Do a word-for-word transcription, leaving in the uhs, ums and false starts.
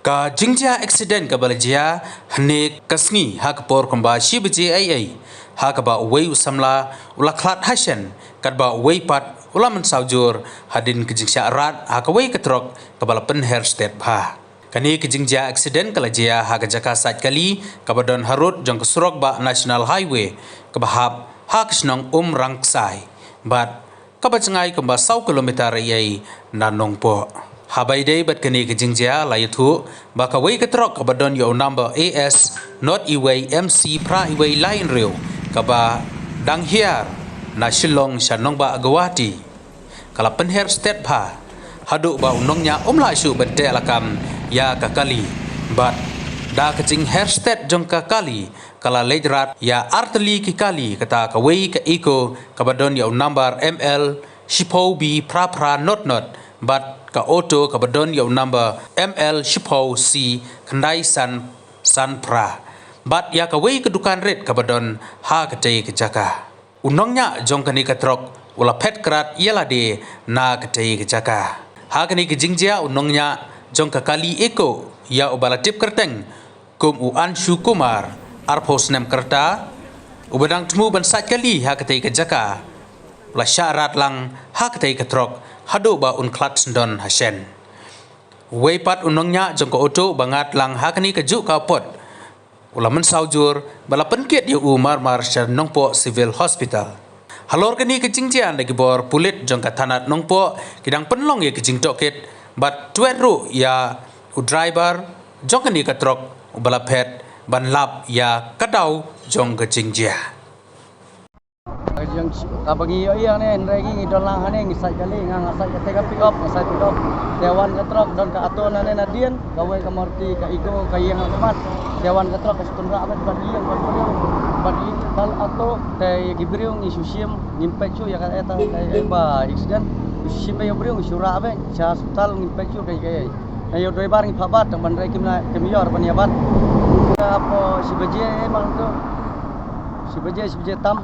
Ka jingjia accident kaba la jia hynne ka sngi ha ka por kumba shi baje eiei, ha kaba uwei u samla u la khlad hashen, katba uwei pat u la mynsaw jur hadien ka jingshah rat ha kawei ka trok kaba la pynher stet bha. Kane ka jingjia accident ka la jia ha ka jaka sait kali kaba don harud jong ka surok bah National Highway kaba hap ha ka shnong Umrangksai bad kaba jngai kumba saw kilometer eiei na Nongpoh. Haba ïadei bad kane ka jingjia la ïathuh ba kawei ka trok kaba don ïa u number A S not iwei M C phra iwei lai hynriew kaba dang hiar na Shillong sha nongbah Guwahati ka la pynher stet bha haduh ba u nongñiah um lah shuh ban teh lakam ïa ka kali bad da ka jingher stet jong ka kali ka la leit rat ïa artylli ki kali, kata kawei ka Eeco kaba don ïa u number M L shiphew B phra phra not not bad ka auto kaba don ïa u number M L shiphew C khyndai san san phra bad ïa kawei ka dukan rit kaba don ha katei ka jaka. U nongñiah jong kane ka trok u la phet krat ïa lade na katei ka jaka. Ha kane ka jingjia u nongñiah jong ka kali Eeco ïa uba la tip kyrteng kum u Anshu Kumar, arphew snem ka rta, uba dang thmu ban sait kali ha katei ka jaka, u la shah rat lang ha katei ka trok haduh ba un khlad syndon hashen. Uwei pat u nongñiah jong ka auto uba ngat lang ha kane kajuh ka apot u la mynsaw jur bad la pynkit ïa u marmar sha Nongpoh Civil Hospital. Halor kane ka jingjia na ki bor pulit jong ka thanat Nongpoh ki dang pynlong ïa ka jingtohkit bad twet ruh ïa u driver jong kane ka trok uba la phet ban lap ïa ka daw jong ka jingjia. Ka jong kaba ngi ïohi hangne, hynrei ngi ngi don lang hangne, ngi sait kali, nga nga sait kata ka pick up, nga sait pick up. Te wan ka trok, don ka auto nangne nadien, kawei ka Maruti ka Eeco ka ïeng ha khmat. Te wan ka trok ka shu tynrah bad bad ïeng bad briew, bad ïeng bad auto. Te ïa ki briew ngi shu shim, ngim peit shuh ïa kata ka, ka, ka ba accident. Ngi shu shim bad ïa briew ngi shu rah bad sha hospital, ngim peit shuh ka, ka, ka. Na ïa u driver ngi phah bat, tang ban rei kim na kim ïor ban ïa bat. Ka hapoh shi baje eh mang tu. Shi baje, shi baje tam.